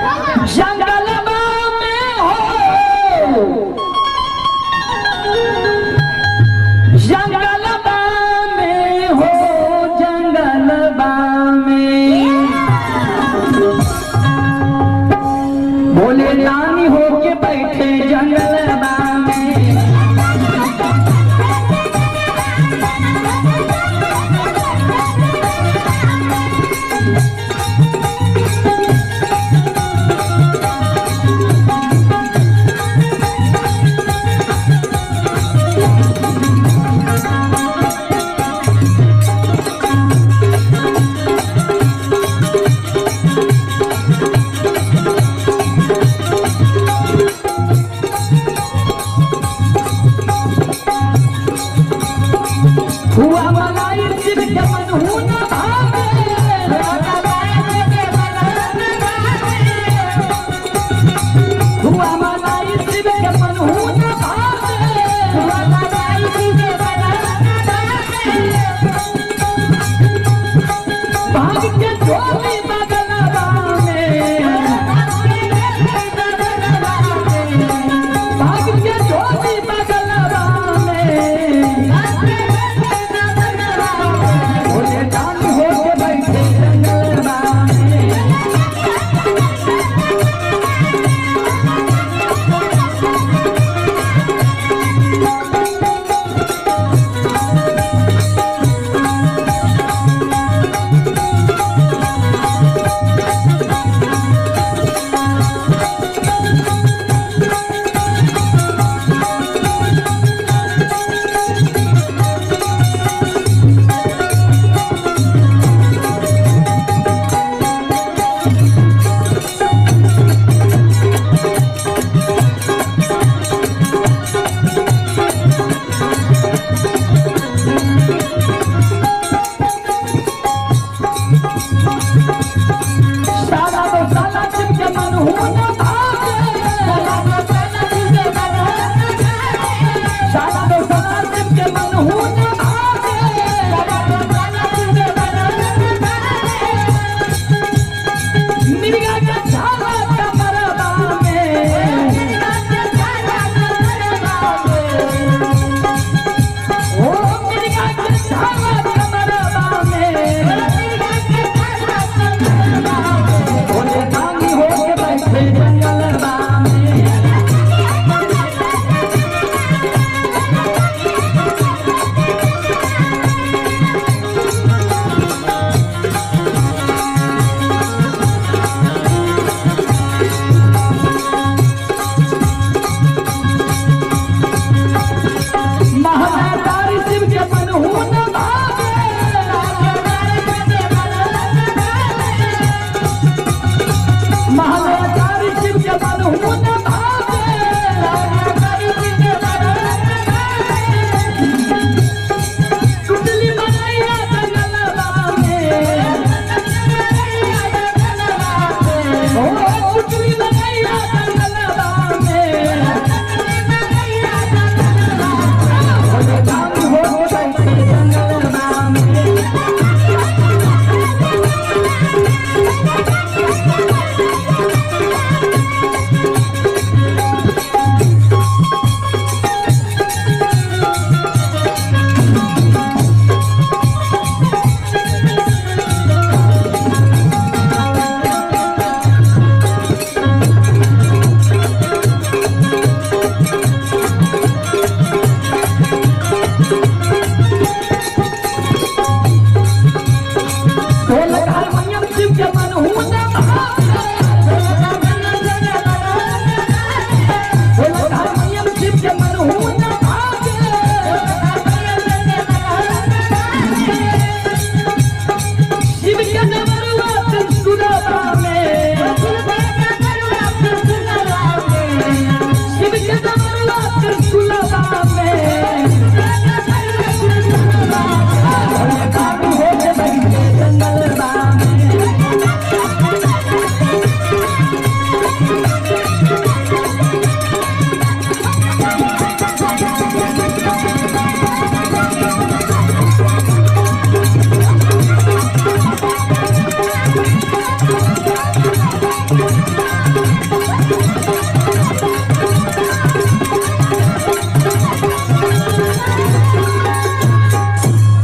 जंगलवा में हो, जंगलवा में हो, जंगलवा में भोले दानी होके बैठे जंगलवा में। हुआ मलाई शिव के मन हूँ न भावे, हुआ मलाई शिव के मन हूँ न भावे, भाग के झोली बगलवा में, भाग के झोली बगलवा में, भोले दानी होके बैठे जंगलवा में। साला तो साला शिव के मन हूँ न भावे, साला तो साला शिव के मन हूँ न भावे, मिर्गा के छाला कमरवा में, ओ मिर्गा के छाला कमरवा में, भोले दानी होके बैठे जंगलवा में। महादार शिव के मन हूँ न भावे, महादार शिव के मन हूँ न भावे, टुटली मनैया जंगलवा में, ओ टुटली